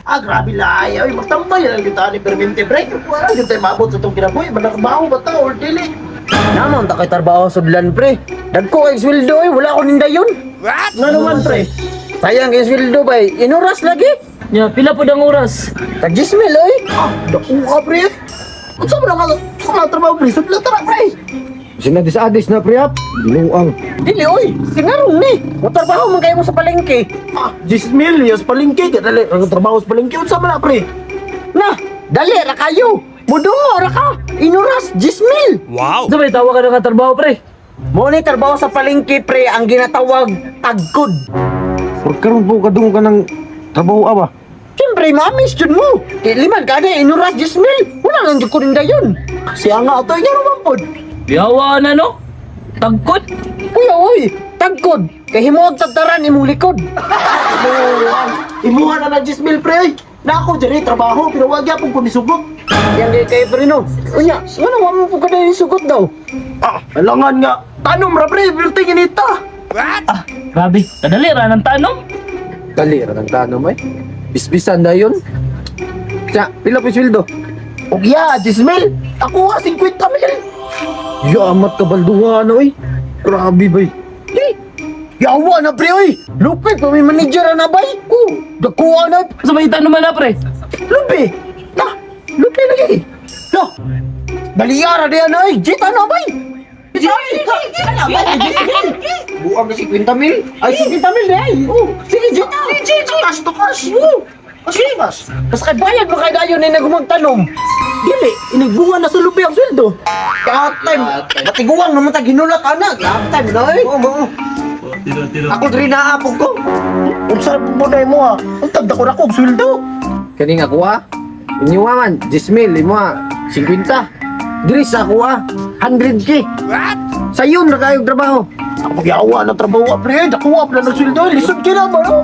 Ah, grabe laya. Uy, magtambay lang kita ni Permente, pre. Wala yun tayo maabot sa itong kinabuhi. Manarbaho ba ta or dili? Naman ta kay trabaho sudlan, pre. Dagko kay sweldo eh, wala ko nindayon. What? Nga naman, pre. Sayang kay sweldo bay, inuras lagi. Nya, pila po ang oras? Tag 10,000 oy. Ah, dako ka, pre. Unsa man ang sa mga trabaho, pre? Sudlan tara, pre. Sinadis-adis na pre ap. Binuang. Dili oy, sinarong ni. Motrabaho man kayo mo sa palengke. Ah, 10 mil, yas palengke. Kadali, ang trabaho sa palengke. Unsa man na, pre? Na, dali ra kayo. Mudungo ra ka. Inuras 10,000. Wow! Sabay, tawa ka na nga trabaho, pre. Mo ni trabaho sa palengke pre ang ginatawag tagkod. Por karon po kadung ka ng trabaho aba. Siyempre, maamis jud mo. Kay liman ka na inuras 10,000. Wala lang jud ko nindayon. Siya nga ato, nga naman pod. Yawa na, no? Tagkod? Kuya oy, tagkod. Kay himuog tagtaran imong likod. Imuha na ng 10 mil, pre. Ay, na ako diri trabaho, pero wag yapon ko nisugot. Yang kay kay pre no. Unya, ngano wa mo po kada sugot daw? Ah, alangan nga. Tanom ra, pre, pero tingin ita. Ah, grabe. Kadali ra ng tanong. Dali ra ng tanom ay. Bisbisan na yun. Sa pila po sweldo? Og ya, 10 mil. Ako nga, 50 mil. Yamat ka balduha na oy. Grabe bay. Di. Yawa na pre oy. Lupit pa may manager na bay. Oh, dakuha na. Sabay, tanong man na, pre. Lupi. Na, lupi lagi. No. Baliyara diyan oy. Jita na bay. Buang na 50 mil. Ay, 50 mil di ay. Oh, sige jita. Cash to cash. Oh, cash to cash. Basta kay bayad mo kay dayon ni nagumagtanom. Dili, inigbunga na sa lupi ang sweldo. Kat time, matiguang naman ta ginulat ana. Kat time na oy. Oo, oo. Ako diri naapog ko. Unsa mo na mo ha? Ang tagda ko na kog sweldo. Kani nga kuha. Inyo man 10 mil imo ha, 50. Diri sa kuha 100K. What? Sayon ra kayo trabaho. Ako yawa na trabaho pre, dakuha pa na ng sweldo. Lisod kina ba no?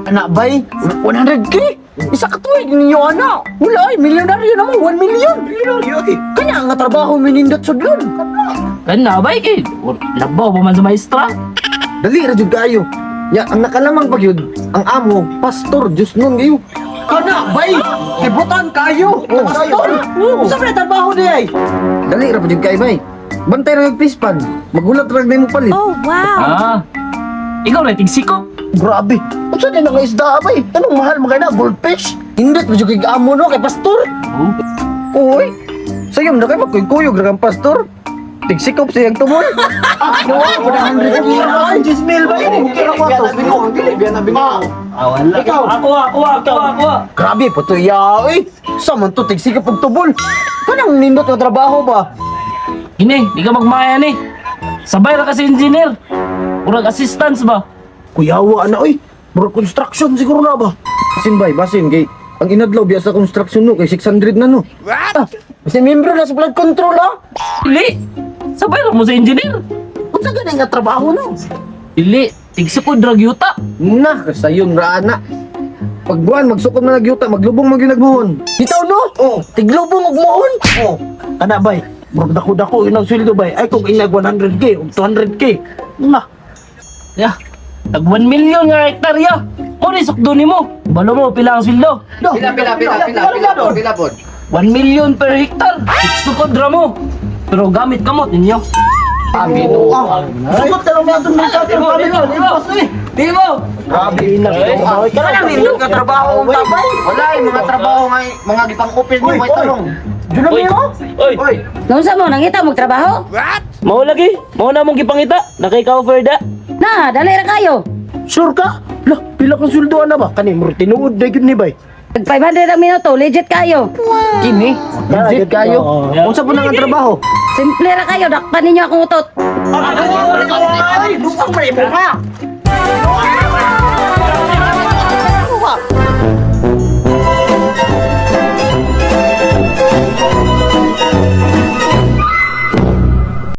Ana bay, 100K. Isa ka tuig ninyo ana. Wala ay milyonaryo na mo, 1 million. Milyonaryo eh. Kanya nga trabaho minindot sudlon. Kana, bay, kay. Labaw pa man sa maestra. Dali ra jud kayo. Ya, ang nakalamang pag yun, ang amo, pastor, Diyos nun kayo. Kana bay, kibutan kayo. Oh. Pastor, unsa man trabaho di ay? Dali ra pa jud kayo bay. Bantay ra yung pispan. Magulat ra mo palit. Oh, wow. Ah. Ikaw na, tigsiko. Grabe. Unsa din ang isda bay? Anong mahal mga na goldfish? Indot mo jud kay amo no kay pastor. Oh. Uy, sayom na kayo magkuyog ra kang pastor. Tigsikop siyang tumol. Ah, 100K ra 10 mil ba yun? Okay ra ko to. Ah, wala. Ikaw. Ako, ako, ako, ako. Grabe po to ya oy. Sa man to tigsikap og tubol. Kanang nindot nga trabaho ba? Gini, di ka magmaya ni. Sabay ra kasi engineer. Urag assistance ba? Kuyawa na oy. Murag construction siguro na ba? Basin bay, basin kay ang inadlaw biya sa construction no kay 600 na no. Ah, si membro na sa flood control ah. Dili. Sabay ra mo sa engineer. Unsa gani nga trabaho no? Dili, tigsikod ra gyuta. Na, sayon ra ana. Pagbuan magsukod na nagyuta, maglubong man gyud nagmuhon. Bitaw no? Oh, Tiglubong og muhon. oh. Ana bay. Murag dako-dako yun ang sweldo bay. Ay kung inag 100K ug 200K. Na. Ya, tag 1 million nga hektarya. Mo ni sukdo nimo. Balo mo pila ang sweldo? No. Pila pila pila pila pila pod, pila pod. 1 million per hectare. Tigsukod ra mo. Pero gamit kamot ninyo. Ah, sugot ka lang niya itong nagkater Di mo, di mo, di mo. eh. Di mo. Grabe na. Ay. Kanang nindot nga trabaho ang tabay. Wala ay mga trabaho nga mga gipang-open mo Uy, may uy. tanong. Oy, oy. Oy, Naunsa mo, nangita mo trabaho? Mao lagi. Mao na mong gipangita. Nakay-cover da. Na, dali ra kayo. Sure ka? Lah, pila kang sweldo na ba? Kani murag tinuod na gyud ni bay. Tag 500 ang minuto, legit kayo. kini legit kayo. Unsa po nang ang trabaho? Simple ra kayo, dakpan ninyo akong utot. Ay, lukang pre mo ha.